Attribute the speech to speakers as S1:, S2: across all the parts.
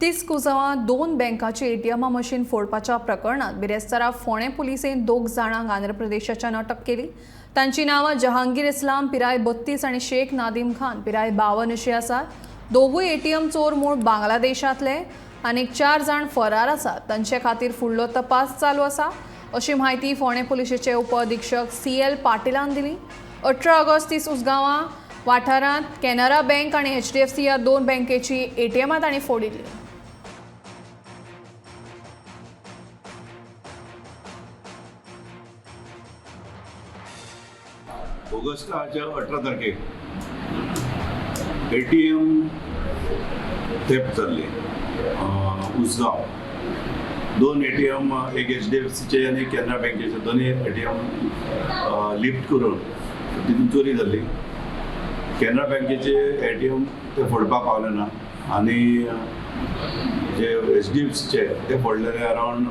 S1: तिस्कुजांवां दोन बँकाची एटीएमा मशीन फोडपाच्या प्रकरणात बिरेस्तारा फोंडें पुलिसेन दोग जाणांक आंध्र प्रदेशाच्यान अटक केली. तांची नांवां जहांगीर इस्लाम पिराय 32 आनी शेख नादीम खान पिराय 52 अशी आसात. दोगूय एटीएम चोर मूळ बांगलादेशांतले आनीक 4 जाण फरार आसात. तांचे खातीर फुडलो तपास चालू आसा अशी म्हायती फोंडें पुलिशेचे उपअधिक्षक CL पाटीलान दिली. 18 ऑगस्ट तिस्कुगांवां वाठारांत कॅनरा बँक आनी HDFC ह्या दोन बँकेची एटीएमां तांणी फोडिल्ली.
S2: ऑगस्टाच्या 18 तारखेक ATM theft जाल्ली उसगांव. दोन ATM, एक HDFCचे आनी एक कॅनरा बँकेचे, दोनूय ATM lift करून तितून चोरी जाल्ली. कॅनरा बँकेचे ATM ते फोडपाक पावले ना आनी जे HDFCचे ते फोडलेले अरावंड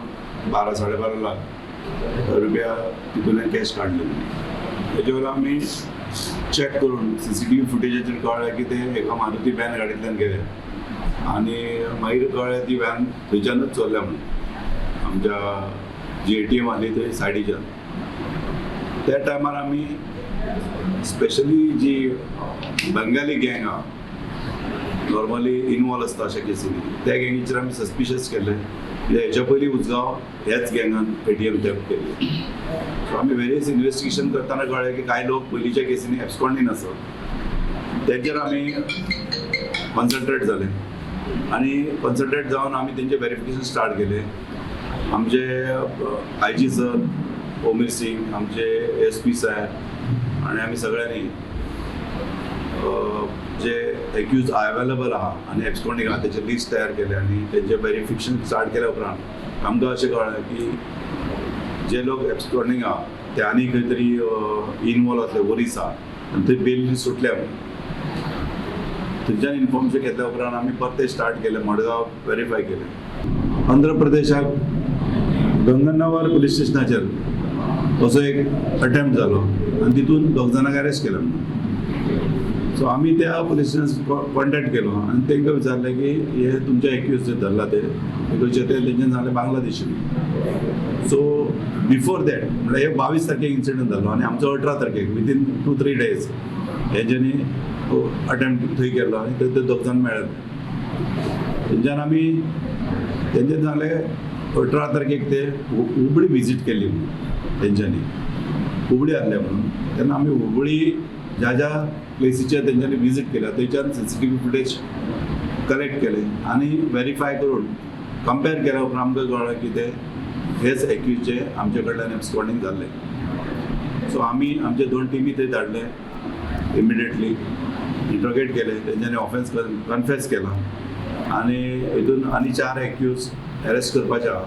S2: 12 12.5 लाख रुपया तितूंतल्यान कॅश काडलेली. तेजे वयल्यान आमी चॅक करून CCTV फुटेजाचेर कळ्ळें की ते एका मारुती व्हॅन गाडयेंतल्यान गेले आनी मागीर कळ्ळें ती व्हॅन थंयच्यानूच चोरल्या म्हणून, आमच्या जी ATM आसली थंय सायडीच्यान. त्या टायमार आमी स्पेशली जी बंगाली गँग आहा, नॉर्मली इनवॉल्व आसता अशा केसींनी, त्या गँगीचेर आमी सस्पिशियस केल्ले. कित्याक हेच्या पयलीं उसगांव ह्याच गँगान ATM theft केल्ली. सो आमी वेरियस इन्वेस्टिगेशन करतना कळ्ळें की कांय लोक पयलींच्या केसींनी एब्सकॉन्डींग आसा. तेंचेर आमी कॉन्सन्ट्रेट जाले आनी कॉन्सन्ट्रेट जावन आमी तेंचें वेरिफिकेशन स्टार्ट केलें. आमचे IG sir Omir Singh, आमचे SP साहेब आनी आमी सगळ्यांनी जे एक्यूज अवेलेबल आहा आनी एब्सकॉन्डींग आहा तेचें लिस्ट तयार केलें आनी तेंचें वेरिफिकेशन स्टार्ट केल्या उपरांत आमकां अशें कळ्ळें की जे लोक एब्सकॉन्डींग आहा ते आनी खंय तरी इनवॉल्व आसले ओरिसा आनी थंय बेल सुटल्या म्हणून. थंयच्यान इन्फॉर्मेशन घेतल्या उपरांत आमी परते स्टार्ट केलें, मडगांव वेरीफाय केलें. आंध्र प्रदेशाक गंगन्नावर पुलीस स्टेशनाचेर असो एक अटेम्प्ट जालो आनी तितून दोग जाणांक अरेस्ट केले म्हणून. सो आमी त्या पुलीस स्टेशन कॉन्टेक्ट केलो आनी तांकां विचारलें की हे तुमचे एक्यूज जे धरला ते खंयचे, ते तेंच्यान सांगलें बांगलादेशी. सो बिफोर that म्हणल्यार हे 22 तारखेक इन्सिडंट जालो आनी आमचो 18 तारखेक विदीन 2-3 डेज हेंच्यांनी अटेम्प्ट थंय केलो आनी थंय ते दोग जाण मेळ्ळे. तेंच्यान आमी तेंच्यान सांगलें 18 तारखेक ते हुबळी विजीट केली म्हणून, तेंच्यांनी हुबळी आसले म्हणून. तेन्ना आमी हुबळी ज्या ज्या प्लेसीचेर तेंच्यांनी विजीट केल्या थंयच्यान CCTV footage collect केले आनी वेरीफाय करून कंपेर केल्या उपरांत आमकां कळ्ळें की ते हेच एक्यूजचे आमचे कडल्यान एब्सकॉन्डींग जाल्ले. सो आमी आमचे 2 टिमी थंय धाडले, इमिडिएटली इंट्रोगेट केले, तेंच्यांनी ऑफेन्स कन्फेस केला आनी हितून आनी 4 एक्यूज अरेस्ट करपाचे आहा.